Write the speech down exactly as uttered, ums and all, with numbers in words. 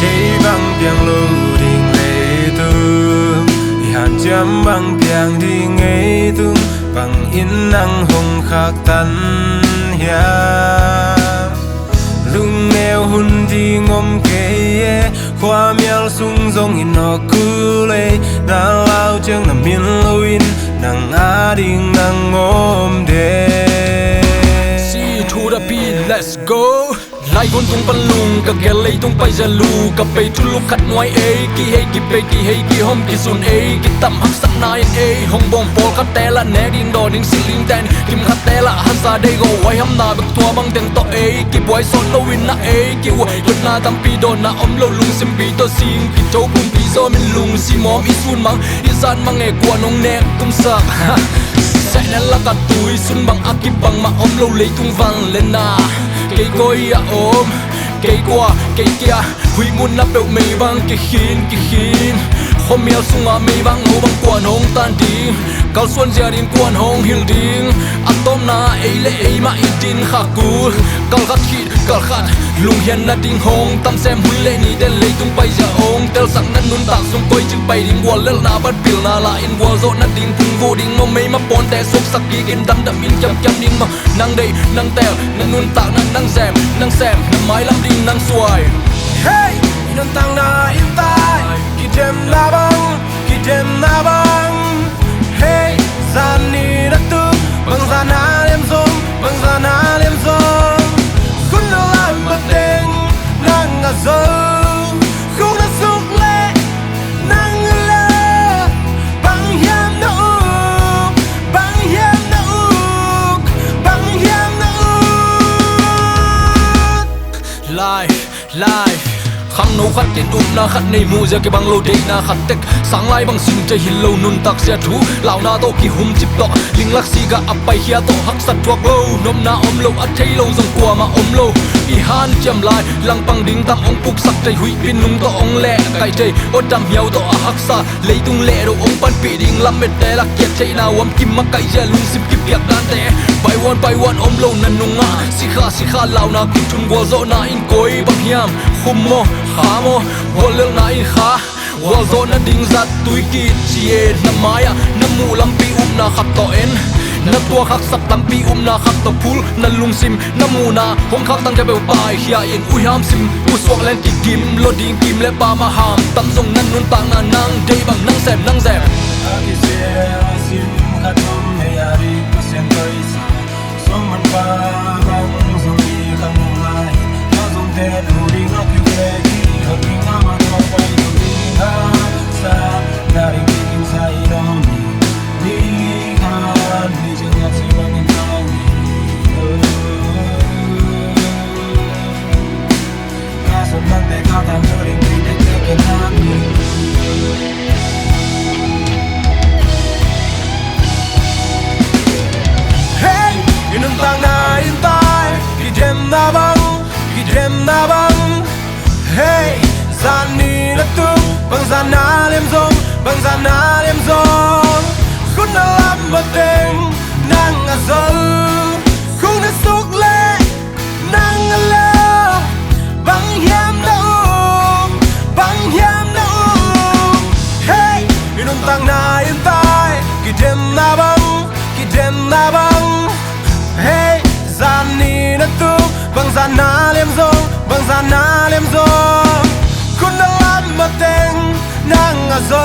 Kei bang piang lo ding leitung, i hanciam bang piang ding ei tung, bang in nang hong khaktan hiam? Lungneu hun ding om kei e, khuamial sung zong in awk kul ei, na lau ciang na min lo in, nang ading nang om de. C to the P, let's go. Laivun tung pan lung ka gel, leitung pai zia lu ka pei, thuluk khat nuai ei, kihei kipei, kihei kihom kizun ei, kitam haksatna in ei hong bawm, pawlkhatte lah nek ding daw ding, silh ding ten kim khatte lah hansa dei go, huaihamna bek tua bang teng tawh ei kibuai sawt lo in na ei kiuai, dotna tampi dawnna om lo, lungsimpi tawh sing kito, kumpi zawm in lungsim om, i sun mang i zat mang e, kua nong nek tumsak. Sehna lak a tui sun bang a kibang mah om lo, leitung van le na kei koi a om, kei kua kei kia, huih mun na peuh mei bang kikhin kikhin, khuamial sungah mei bang, no bang kuan hong tan ding, kalsuan zia ding kuan hong hilh ding, a tawpna ei le ei mah i din khak kul, kal khat khit kal khat lunghian nading hong tam sem, hun le ni den leitung pai zia hong telsak, na nuntak sung koi cik pai ding, guallelhna ban pilna la in, gualzawh nading kung vuh ding, no mei mah pawnte suaksak kik in, damdam in kiamkiam ding mah, nang deih nang tel, na nuntakna nang zem, nang sem, na mailam ding nang suai. Hei, i nuntakna in tai, kidemna bang, kidemna bang. Hei, zan ni na tung, bang zan a lem zong, bang zan a lem zong, khun na lam mateng nang a zo, khung na suk leh nang a la, bang hiam na uk, bang hiam na uk, bang hiam na uk. Life, life. Khangno khat in upna khat nei, muh zia kibang lo, deihna khat tek, sang lai bang sin thei hi lo, nuntak zia thu launa tawh kihum cip tawh, linglak sik ah a paikhia tawh, haksat thuak lo, nopna om lo, a thei lo zong kuamah om lo. I hanciam lai langpang ding tam hong puksak thei, huihpi nung tawh hong leh kaih thei, awt dam hiau tawh a haksa leitung leh lo hong panpih ding, lammette lak kiat theihna, uam kim makaih zia lungsim kipiak dante, paivuan paivuan om lo na nungah, sikha sikha launa kithun, gualzawhna in koi bang hiam, khum maw, kha maw, guallelhna in kha, gualzawh nading zat tui kit ci e, na mai-ah na muh lampi upna khat tawh en, na tuak haksat lampi upna khat tawh phul, na lungsim na muhna hong khak tang, kepeuh paikhia in, uihamsim pusuak leng kigim lo ding, kim le pam a ham tam zong, na nuntakna nang deih bang, nang sem nang zem. A kisel a sim khat om, hei a dik Pasian toisa, song man pa bang zong i khang nung lai, na zong te tu ding a kiu le ki hot ding a man ko pai tu ding a sa, na ding ding sa i dong ni, ni khan ni jeng a si bang in sa ni. Hei, i nuntakna in tai, kidemna bang, kidemna bang. Hei, zan ni na tung, bang zan a lem zong, bang zan a lem zong, khun na lam mateng nang a zo, khung na suk leh nang a la, bang hiam na uk, bang hiam na uk. Hei, i nuntakna in tai, kidemna bang, kidemna bang. Hei, zan ni na tung, bang zan a lem zong, bang zan a lem zong, khun na lam mateng nang a zo,